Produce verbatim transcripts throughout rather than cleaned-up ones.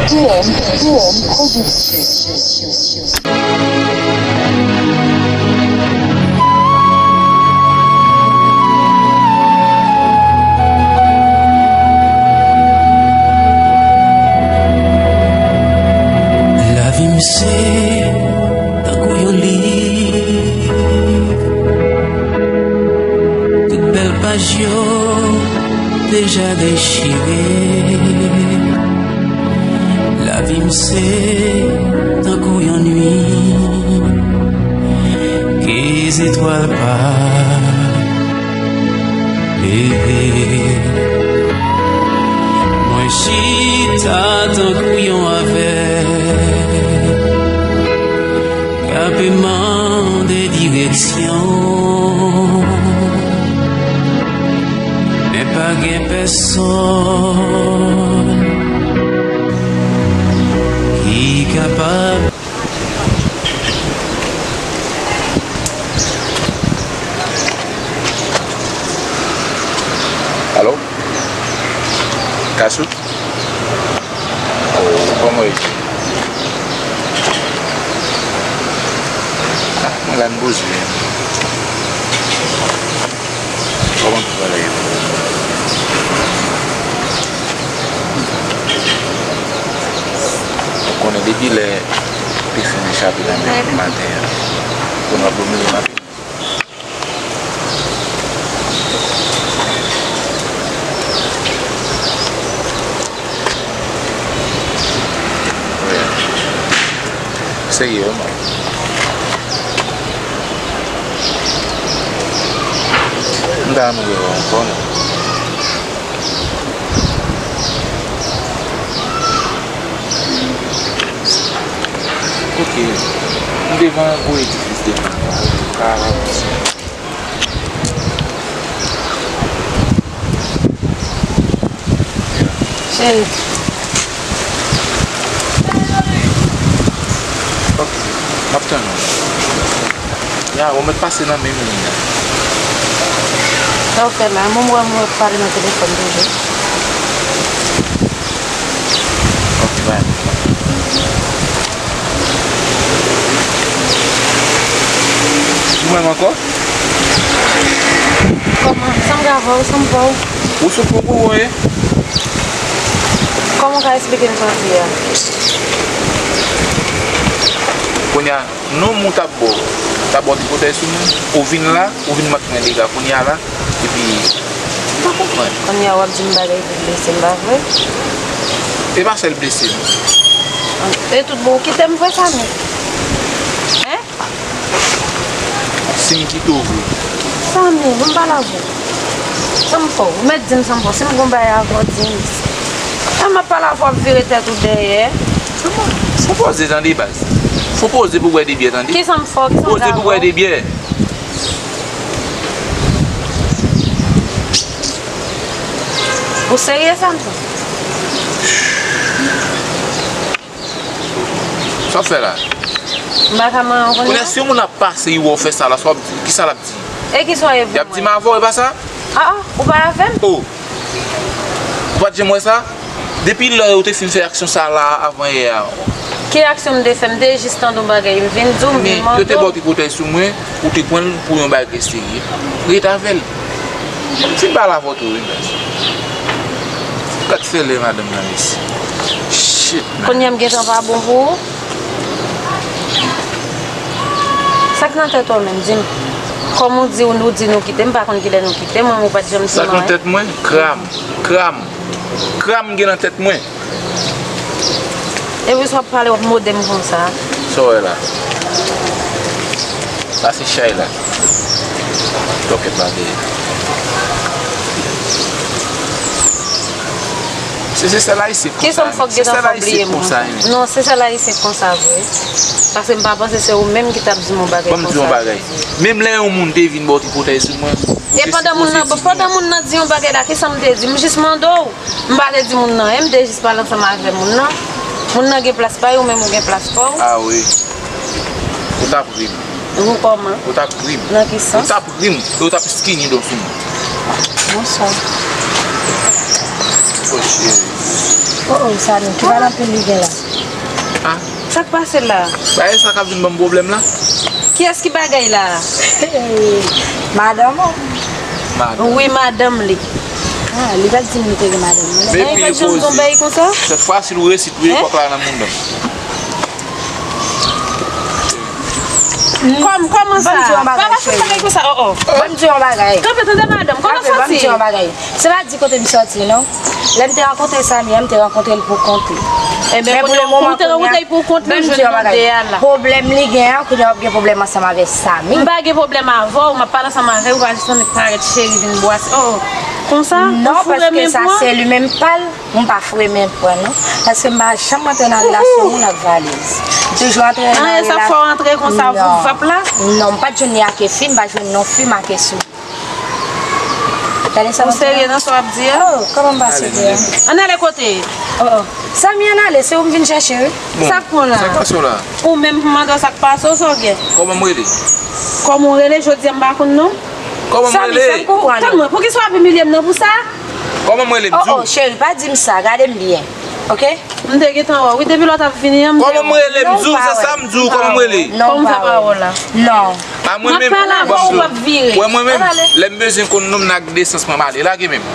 T M, T M Production. Lavi m se tankou yon liv. Tout bèl paj yo deja dechire. Lavi m se tankou yon nuit ke zetwal pa leve. Mwen chita tankou yon avèg k ape mande direksyon, men pa gen pèsonn ki kapab. Alo? Kasou? Oh, kòman w ye? Ah, mwen la, m poze. Kòman travay la ye? Ou konnen depi lè te fin chape nan men maten an, konnen w ap domine maten. Serye, wi, man. M ta renmen wè w ankò, non. Ok. M devan gwo edifis devan an. Ka avanse. Cheri. Ok, m ap tann ou. Ya, ou mèt pase nan menm liy la. Sa w fè la? Mwen, mwen, mwen pale nan telefòn toujou. Ok, bye. Ou menm ankò? Kòman? Sa m ka fè w, sa m fè w? Ou sou kou pou ou ye? Kòman w ka eksplike m sa w di a? Kounye a, non, m ou t ap bo. T ap bo ti potèy sou mwen. Ou vin la, ou vin mande mwen dega kounye a la. Epi, m pa konprann. Kounye a w ap di m bagay ki blese m, pa vre? E pa sèl blese m. E tout bon, ou kite m vre, Samy? Hein? Si m kite w vre. Samy, bon, m pale avè w. Sa m fè w? Ou mèt di m sa m fè w. Si m gon bagay avè w, di m. Lè m ap pale avè w, w ap vire tèt ou dèyè. Fò poze tande, baz. Fò poze pou bwè de byè, tande. Kisa m fè w? Kisa m fè w? Poze pou bwè de byè. Ou serye, Samy? Sa w fè la? M pa ka manyen w kounye a. Kounye a, si yon moun ap pase, li wè w fè sa la, sa w ap di? Kisa l ap di? E kisa w ye pou mwen? Y ap di m avè w, e pa sa? Ah, ah, ou pa avè m? Oh! Ou pa t janm wè sa? Depi lè ou te fin fè aksyon sa la avan yè a. Ki aksyon m te fè? M te jis tande yon bagay, m vin di w, m vin mande w. Men yo te ba w tripotay sou mwen, ou te pran l pou yon bagay serye. Ret avè l. M fin pale avè w tou, wi, baz. Gad fè lè madanm nan, mesye. Shit, man. Kounye a m gentan pa bon pou ou? Sa k nan tèt ou menm, di m. Kòm ou di, ou, nou di nou kite, m pa konn kilè nou kite, mwen, ou pa t janm di m anyen. Sa k nan tèt mwen? Kram. Kram. Kram gen nan tèt mwen. Epi w ap pale, w ap mode m konsa. Sa w wè la? Sa se chay la. Tòkèt la dèyè. Se, se sèl ayisyen k konsa. Kisa m fè w gentan fè w bliye m konsa? Non, se sèl ayisyen k konsa vre. Paske m pa panse se ou menm ki t ap di m yon bagay konsa. Ban m di yon bagay. Menm lè yon moun te vin ba w tripotay sou mwen, ou te sipoze di m. E pandan moun nan, pandan moun nan di yon bagay la, kisa m te di? M jis mande w. M pa te di moun nan anyen, m te jis pale ansanm avè moun nan. Moun nan gen plas pa l, ou menm ou gen plas pa w. Ah wi. Ou t ap ri m. Ou kòman? Ou t ap ri m. Nan ki sans? Ou t ap ri m, e ou t ap skinny down sou mwen. Bonswa. Oh, cheri. Oh, oh, Samy, ki pale anpil li gen la? Ah, sa k pase la? Bagay sa k ap vin ban m pwoblèm la. Kiyès ki bagay la? Madanm ou? Madanm. Wi, madanm li. Ah, li pa t di m li te gen madanm. Men li pa t janm di yon bagay konsa? Sèt fwa si l resi touye kòk la nan mouda m. Kòm, kòman sa? Ban m di yon bagay, cheri. Pa fè bagay konsa, oh, oh. Ban m di yon bagay. Kanpe, tande madanm, kòman soti? Kanpe, ban m di yon bagay. Se pa di kote m sòti, non. Lè m te rankontre Samy an, m te rankontre l pou kont li. Ebyen, men pou le moman, kounye a, ban m di yon bagay. Pwoblèm li gen an, kounye a w ap gen pwoblèm ansanm avè Samy. M pa gen pwoblèm avè w, m ap pale ansanm avè w, ou pa jis annik parèt cheri vin bwase. Oh, konsa? Non, paske sa se li menm pa l. Mwen pa foure men pran non. Paske m pa janm antre nan relasyon moun ak valiz. M toujou antre nan relasyon. Sa fè w antre konsa voup vap la? Non, m pa t jwenn li ake fi, m pa jwenn non fi m ake sou. Gade sa. Ou serye nan sa w ap di a? Oh, kòman m pa serye a? Ann ale kote? Oh, oh. Samy, ann ale, se ou m vin chèche wi. Sa k pran la? Sa k pase w la? Ou menm pou mande w sa k pase w, sa w gen? Kòman m rele? Kòman w rele? Jodi a m pa konn non. Kòman m rele? Samy, fè m konprann. Tann mwen, poukisa w ap imilye m nan pou sa? Kòman m rele m di w? Oh, oh, cheri, pa di m sa, gade m byen. Oke? M te gentan wè w wi, depi lè w t ap vini an, m te wè w. Kòman m rele m di w, se sa m di w, kòman m rele? Non, ou pa wè. Non. A mwen menm, m ap pale avè w, ou p ap vire. Wè mwen menm, lè m bezwen konn non m nan ak desans mwen m ale, lage men m.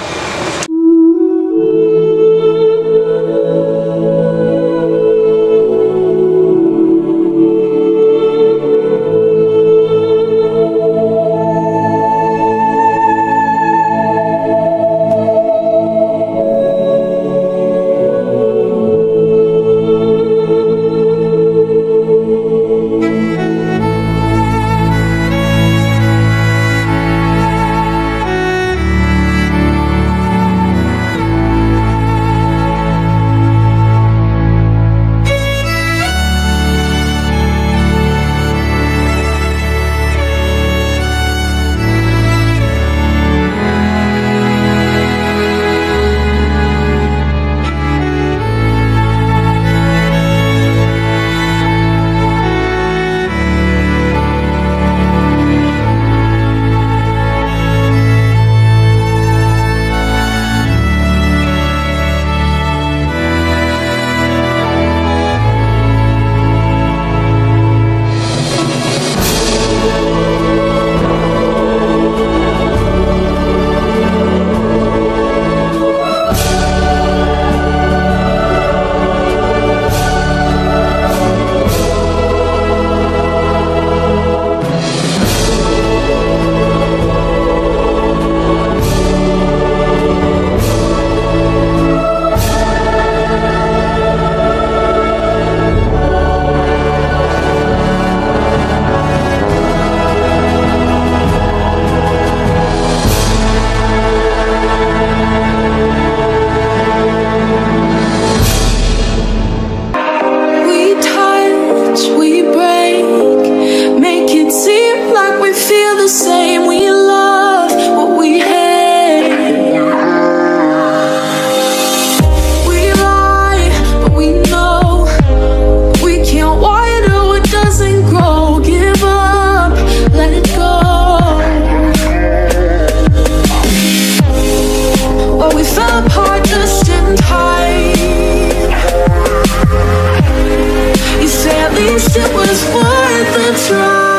We touch, we break, make it seem like we feel the same. We love what we hate. We lie, but we know we can't water what doesn't grow. Give up, let it go. But we fell apart just in time. You say at least it was worth a try.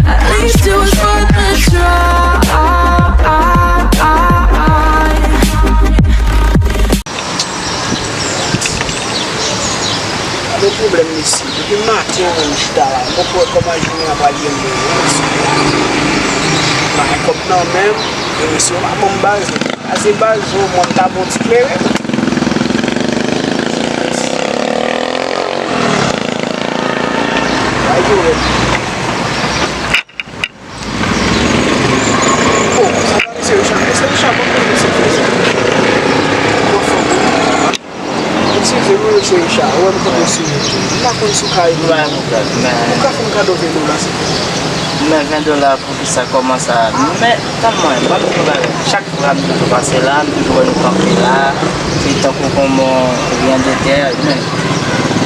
At least it was worth a try. Gade pwoblèm mesye. Depi maten an, m chita la. M poko wè kòman jounen an pral ye menm, non, mesye. M pa gen kòb nan men m. E mesye yo pa ban m baz. A se baz yo, mwen m ta bon ti klere. Bay yo rèd. Oh, sa pa mesye Richard. Mesye Richard, bon, mesye Richard. Bon, fò. Eskize m wi, mesye Richard. Ou wè m konn mesye Richard. M pa konn si w ka ede m. Ou ka fè m kado ven dola, silvouplè? Men ven dola pou ki sa, kòman sa? Men, tann mwen, ban m di yon bagay. Chak fwa m toujou pase la, m toujou wè nou kanpe la. Se tankou kòman ou vyan de tè. Men,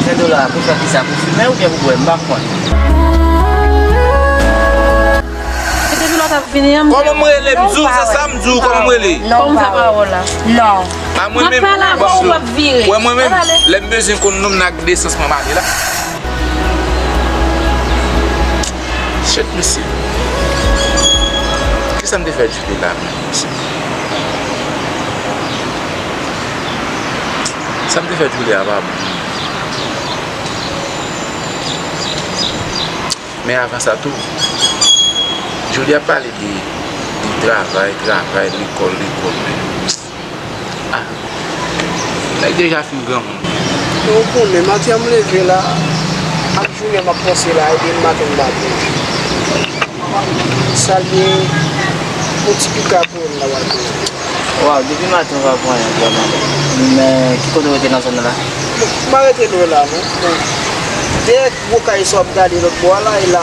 ven dola pou fè ki sa? Pou fimen oubyen pou bwè? M pa konn. Se depi lè Kòman m rele? M di w, se sa m di w, kòman m rele? Non, pa wè. Non. A mwen menm, bòs yo. Wè mwen menm, lè m bezwen konn non m nan ak desans mwen m ale la. Shit, mesye. Kisa m te fè Julie la menm, mesye? Sa m te fè Julie a pa bon. Men avan sa tou, Julie ap pale de, de travay, travay, lekòl, lekòl, men, ah, nèg deja fin granmoun. Ou konnen, maten an m leve la, ak jounen m ap panse la, epi maten m pa pran. Salye, yon ti pika pou ou m nan wal pran. Waw, depi maten ou pa pran anyen vrèman. Men, ki kote ou rete nan zòn nan la? M pa rete lwen la, non. Bon, dèyè gwo kay sa w ap gade lòt bò a la, e la,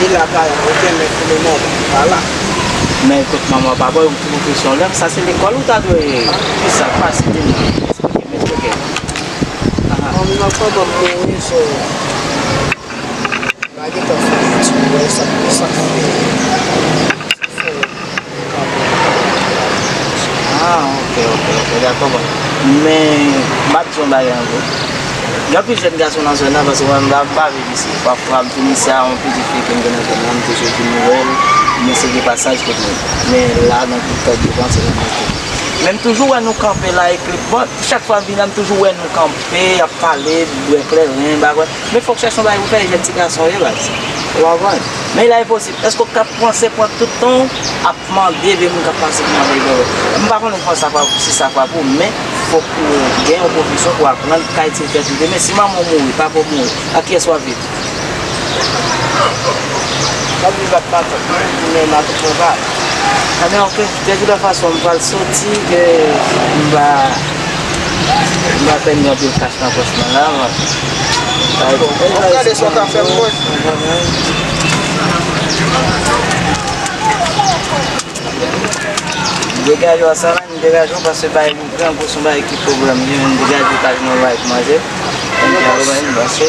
e la kay an, ok, men pou le moman, pa la. Men kot manman w pa ba w, yon ti pwofesyon lè, sa se lekòl ou ta dwe, kisa k pase, di m, eksplike m, eksplike m. Aha. Manmi m ak papa m mouri, so, m pa gentan fè etid, wè, sa, sa kanpe. Ah, ok, ok, ok, dakò, bon. Men, m ap di yon bagay ankò. Gen anpil jèn gason nan zòn nan, paske mwen, m pa, m pa viv isi. Pafwa, m vin isi a, yon pitit fi ke m gen nan zòn nan, m toujou vin wè l, m eseye gen pasaj kot mwen. Men la, nan tout tèt devan, se nan mwen. Men m toujou wè nou kanpe la, epi, bon, chak fwa m vin la, m toujou wè nou kanpe, y ap pale, bwè kleren, bagay. Men fòk chèche yon bagay pou fè jèn ti gason yo, baz. Ou konprann? Men la enposib. Èske w ka panse pran tout tan w ap mande vye moun k ap pase pou mande yo? M pa konnen fò sa pa, si sa pa pou ou, men fòk ou gen yon pwofesyon pou aprann kay tire tèt ou demen. Si manman w mouri, papa w mouri, ak kiyès w ap viv? M ap viv ak matant mwen, men matant mwen pa la. Anben, ok. De tout fason, m pral soti, ke m pa, m pa pèdi anpil kach nan pòch mwen la, mwen. Bon, m ap gade sa w ka fè pou mwen. Degaje w sa la, m degaje w paske bay Gran gwo son bagay ki pwoblèm li, m degaje kay mwen bay pou manje. M te anvoye m panse.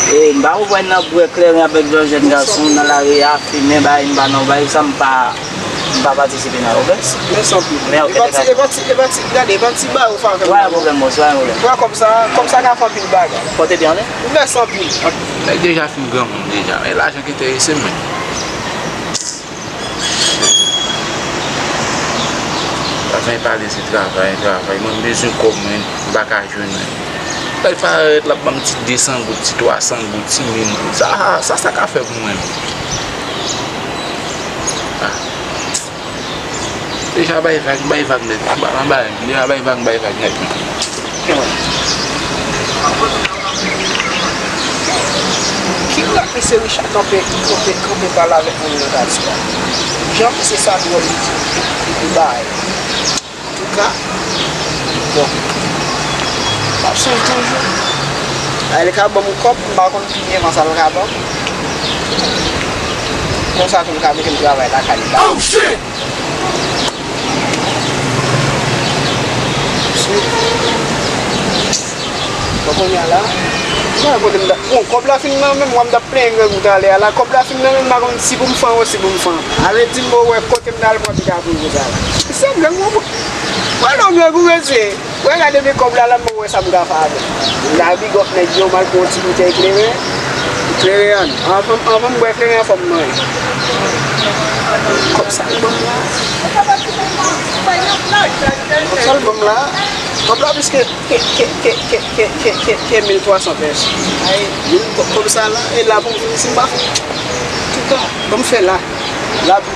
E m pa konprann nan bwè kleren avèk lòt jèn gason nan lari a, fimen bay, m pa nan bay sa, m pa, m pa patisipe nan, ok? Mèsi anpil. Men ok, e pa ti, e pa ti, e pa ti, gade, e pa ti bagay ou fè avè m. Pa gen pwoblèm, bòs, pa gen pwoblèm. Pran kòb sa, kòb sa ka fè anpil bagay. Pote byen, wi. Mèsi anpil. Nèg deja fin granmoun deja, men lajan ki enterese m, men. Travay pale se travay, travay. Mwen m bezwen kòb mwen, m pa ka jwenn mwen. Lè l parèt, l ap ban m ti de san goud, ti twa san goud, ti mil goud. Sa, sa, sa ka fè pou mwen menm? Ah. Deja bay vag, bay vag nèt. M pa nan bay, deja bay vag, bay vag nèt. Ki rat mesye Richard kanpe, kanpe, kanpe pale avèk moun nan ta di la? Jan mesye sa dwòl li di, li bay. Antouka, bon. M ap swiv toujou. A, li ka ban m kòb, m pa konn pi devan sa l ka ban m. Konsa tou m ka mete m travay lakay li la. Oh, shit! Bon, kounye a la, m pa wè kote m ta, bon, kòb la fin nan men m, wè m t ap plenyen grangou talè a la, kòb la fin nan men m, m pa konn si pou m fè w, si pou m fè w. Ale di m, bon, wè kote m ta al pran pita grangou sa la. Se grangou, mwen non grangou, mesye. Wè, gade men kòb la, la, m wè sa m ka fè avè l. M ta bigòp nèg yo, m al pran yon ti boutèy kleren. Kleren an, anvan, anvan m bwè kleren an, fò m manyen. Kòb sa l ban m la. Kòb sa l ban m la. Kòb la plis ke, ke, ke mil twa san pès. Ay, mil kòb sa la, e la pou m vin si m pa fè. Antouka, ban m fè la. La pou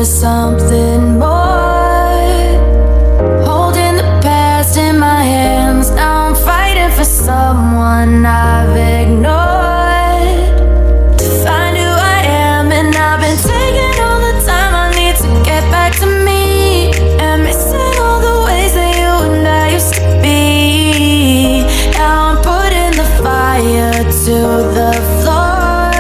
Something more. Holding the past in my hands. Now I'm fighting for someone I've ignored. To find who I am, and I've been taking all the time I need to get back to me. And missing all the ways that you and I used to be. Now I'm putting the fire to the floor.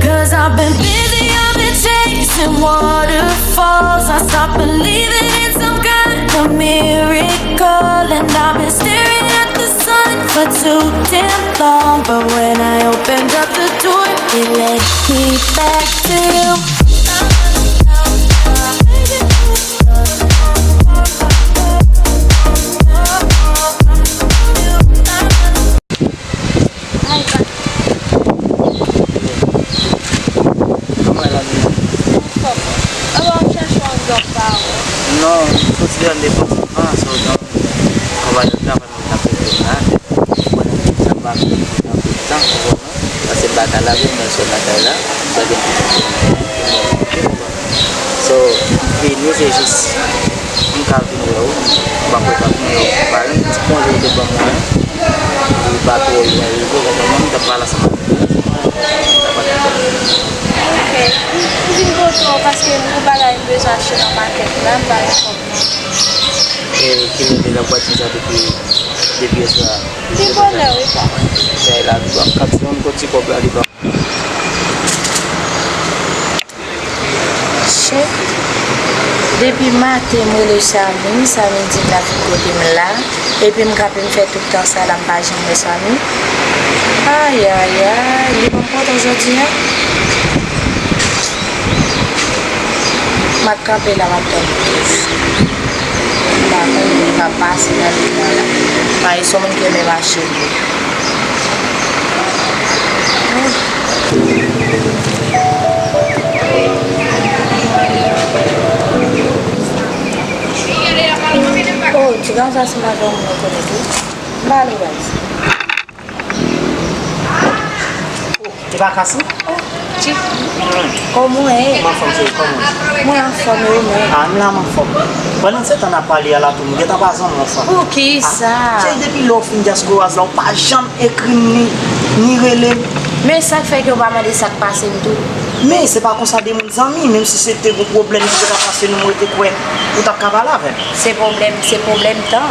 Cause I've been busy, I've been chasing waterfalls. I stopped believing in some kind of miracle. And I've been staring at the sun for too damn long. But when I opened up the door, it led me back to you. Kòman la, Lina? Anfòm. Anba, w ap chache yon dòk pa ou. Non, m konsidere m defansivman, so, jan konpayèl travay mwen t ap fè la, mwen menm sa m pa fè nan tout tan, ou konprann? Paske m pa ka lave, mwen sot lakay la, m pa gen pitit. So, m vini, se jis, m ka vin wè w, m pa kwè pa vin wè w. Pa gen ti konje w te ban mwen, li pa twò lwen rive, w konprann mwen, m t ap pale ansanm avèk ou. Ok. M, m vin kote w paske m gen bagay m bezwen achte nan makèt la, m pa gen kòb non. E kilè deja w pati sa depi, depi yè swa? Li bonè, wi, pa. Chay la, li ban m kat segonn, kote ti kòb la, li ban m. Chè, depi maten m rele Samy, Samy di m l ap vin kote m la, epi m kanpe m fè tout tan sa la m pa janm wè Samy. Ayayay, li ban m pòtan jodi a. M ap kanpe la, m ap tann li toujou. M pa konnen li pa pase nan limon la. Paske se yon moun ki renmen mache vre. Oh, ti gason sa se madanm mwen konnen tou. M pa ale baz. Oh, e pa Cassie? Oh, Chief. Kòman w ye? M anfòm, cheri, kòman w ye? Mwen anfòm, e ou menm? Ah, m la, m anfòm. Pandan se tan n ap pale a la tou, m gentan pa zanmi w anfòm. Poukisa? Ah, cheri, depi lè w fin dyasporaz la, w pa janm ekri m, ni, ni rele m. Men sa k fè ke w pa mande sa k pase m tou? Men se pa konsa de moun zanmi, menm si se te gon pwoblèm ki te ka pase nou, mwen te kwè ou t ap ka pale avè m. Se pwoblèm, se pwoblèm tan.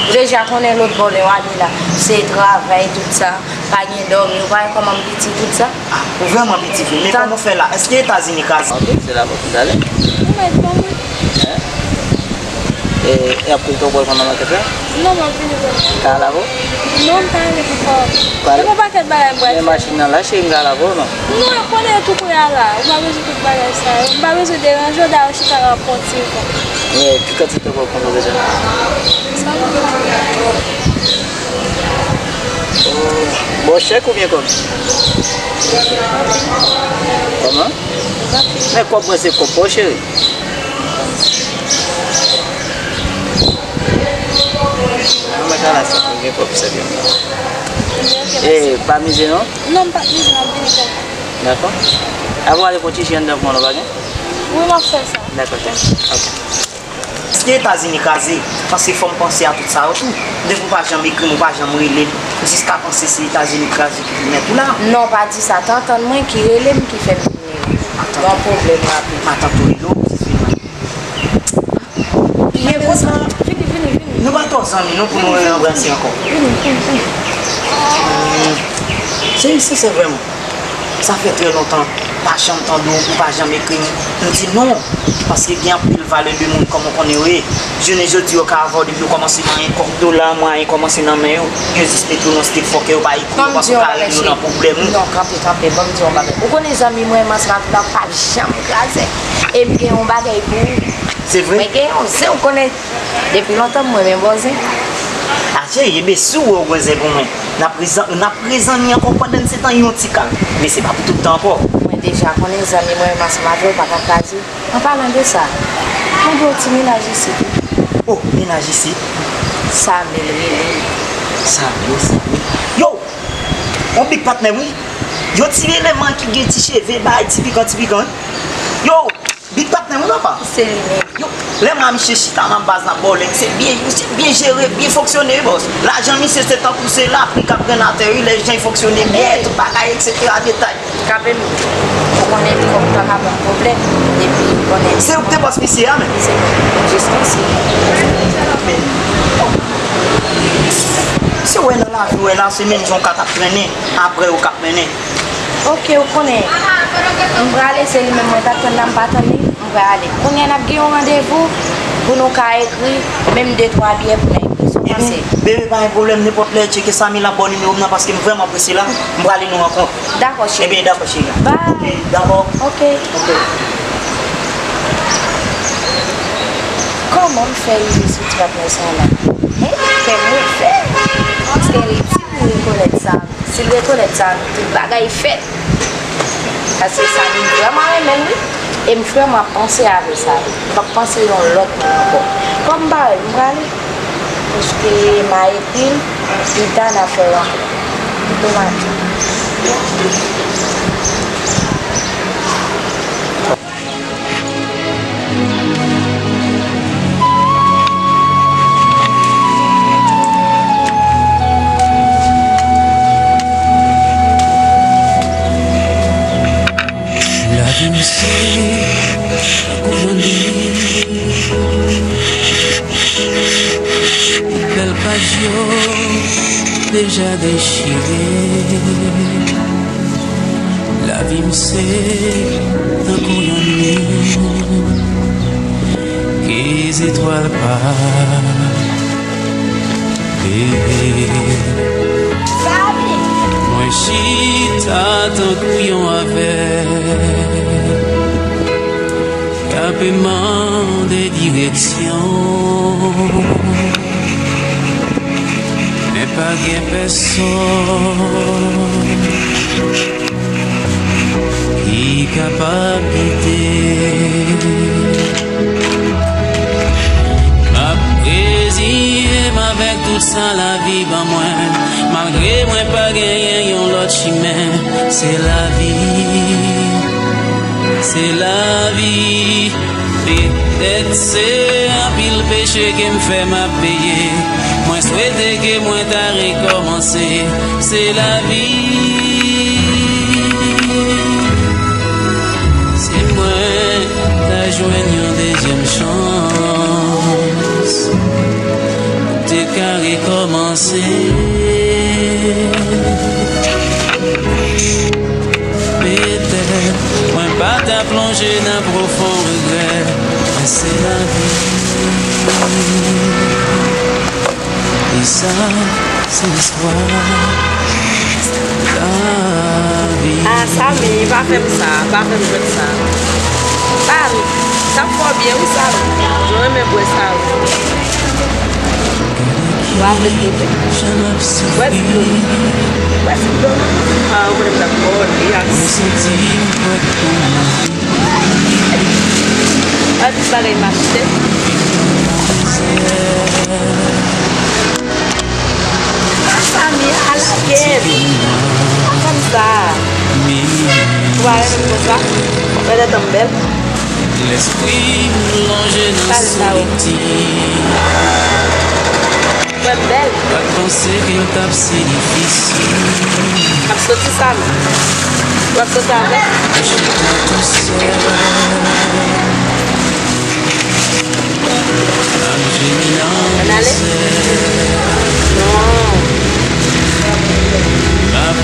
Ou deja konnen lòt bò lè w ale la, se travay, tout sa. Pa gen dòmi, ou pa wè kòman m piti tout sa? Ah, ou vrèman piti vre. Men kòman w fè la? Èske Etazini kraze? Ok, se la pou m t ale. Ou mèt ban mwen. Hein? E, e apre tou w pral pran nan makèt la? Non, m ap vini pou. Ka lave w? Non, m pa ale pou kò m. Gen yon pakèt bagay m pral fè. Men machin nan la, cheri, m ka lave w, non? Non, konnen tou prè a la. Ou pa bezwen tout bagay sa yo. M pa bezwen deranje w, dayè w chita la w ap pran ti van. Men ki kantite kòb ou bezwen? Sa m bezwen. Bon, chèk oubyen kòb? Kòman? Men kòb mwen se kòb pa w, cheri. Mwen ka la sa, mwen gen kòb sèvi anba. E, pa mize non? Non, m pa t mize, m ap vini kòb. Dakò. Avan w ale pran ti ji anndan pou mwen, non, pa gen? Wi, m ap fè sa. Dakò, thanks. Ok. Èske Etazini kraze? Paske fò m panse a tout sa yo tou. Depi w pa janm ekri m, ou pa janm rele m, m jis ka panse se Etazini kraze ki pou mèt ou la. Non, pa di sa. Tantann mwen ki rele m ki fè m vini. Gon pwoblèm rapid. Matant ou rele w, m jis vin wè. Men konsa, vini, vini, vini. Nou pa twò zanmi non pou nou anbrase ankò. Vini, vini, vini. Se, se, se vrèman. Sa fè trè lontan, pa janm tande w, ou pa janm ekri m. M di non, paske gen anpil valè de moun kòman w konnen yo ye. Jounen jodi yo ka avè w depi yo kòmanse manyen kòb. Dola, mwayen kòmanse nan men yo. Yo jis mete w nan stek fòkè, yo pa ekri w, paske w ka rele yo nan pwoblèm ou. Non, kanpe, kanpe, ban m di w yon bagay. Ou konnen zanmi mwen, m ansanm avè w la, pa janm kraze. E m gen yon bagay pou ou. Se vre? Mwen gen yon zen, ou konnen. Depi lontan m renmen bon zen. A cheri, ebyen si w wè w gen zen pou mwen, n ap rezan-, n ap rezanmi ankò pandan se tan yon ti ka. Men se pa pou tout tan ankò. Mwen deja konnen zanmi mwen menm ansanm avè w pa ka kraze. An palan de sa, mwen gen yon ti mennaj isit wi. Oh, mennaj isit? Samy l rele m. Samy, Samy. Yo! On big patnè wi. Yon ti eleman ki gen ti cheve, bay ti pikan, ti pikan. Yo, big patnè, wi, papa. Se li menm. Yo, lè m a misye chita nan baz la, bòlèt, se byen, misye byen jere, byen fonksyone, wi, bòs. Lajan misye se tankou se lapli k ap grenn atè, wi, lè jan l fonksyone byen, tout bagay, etsetera, detay. Kapem, ou konnen kòb pa ka ban m pwoblèm, epi ou konnen. Se ou k te bòs misye a, menm? Se mwen, jis konsa. Men, si w wè nan lavi w wè la, se menm jan w ka t ap trennen, apre w k ap mennen. Oke, ou konnen. M prale, se li menm mwen t ap tann la, m pa tann li, m prale. Kounye a n ap gen yon randevou pou nou ka ekri, menm de twa byè pou n ekri. Sa w panse? Ebyen, bebe, pa gen pwoblèm, nenpòt lè, tcheke Samy l ap ba w nimewo m nan, paske m vrèman prese la, m prale nou rankont. Dakò, cheri. Ebyen, dakò, cheri. Bye. Oke, dakò. Oke. Oke. Kòman m fè rive sou ti patnè sa la? Hen? Kè m ouvè. Paske li di pou rekonèt sa. Si l rekonèt sa, tout bagay fèt. Paske Samy vrèman renmen l, wi. E m vrèman ap panse avè Samy. M p ap panse yon lòt moun ankò. Kòm m pa wè l, m prale. Paske m a ekri l, pita n a fè rankont. Pito maten. Lavi m se tankou yon liv, bèl paj yo deja dechire. Lavi m se tankou yon nuit ke zetwal pa klere. Mwen chita tankou yon avèg k ape mande direksyon, men pa gen pèsòn ki kapab gide. M ap reziye m avèk tout sa lavi ban mwen, malgre mwen pa genyen yon lòt chimen. Se lavi, se lavi. Petèt se anpil peche ke m fè m ap peye. Mwen swete ke mwen ta rekòmanse. Se lavi. Si mwen ta jwenn yon dezyèm chans, m te ka rekòmanse. Petèt mwen pa ta plonje nan pwofon regrè, men se lavi. E sa, se istwa lavi. Ah, Samy, pa fè m sa, pa fè m jwèt sa. Samy, sa fò byen, wi, Samy. Mwen renmen bwè sa, wi. Bwè avèk dlo tou. Bwè ti dlo. Bwè ti dlo. Ah, ou konnen m t ap bòde, yes. Anpil bagay m achte. Samy, ala kèm. Kòmsa. Ou pa renmen m konsa? Gade tan m bèl. Lespri m lonje nan solitid. Mwen bèl. Pa t panse ke l t ap si difisil. M ap soti, Samy. W ap soti avè m? Mwen chita tousèl. M ap jemi nan mizè. Non. M ap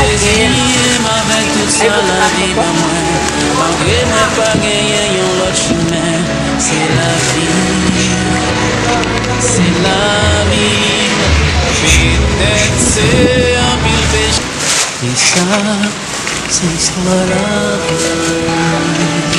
reziye m avèk tout sa lavi ban mwen. Malgre mwen pa genyen yon lòt chimen. Se lavi, se lavi. Petèt se anpil peche. E sa, se istwa lavi.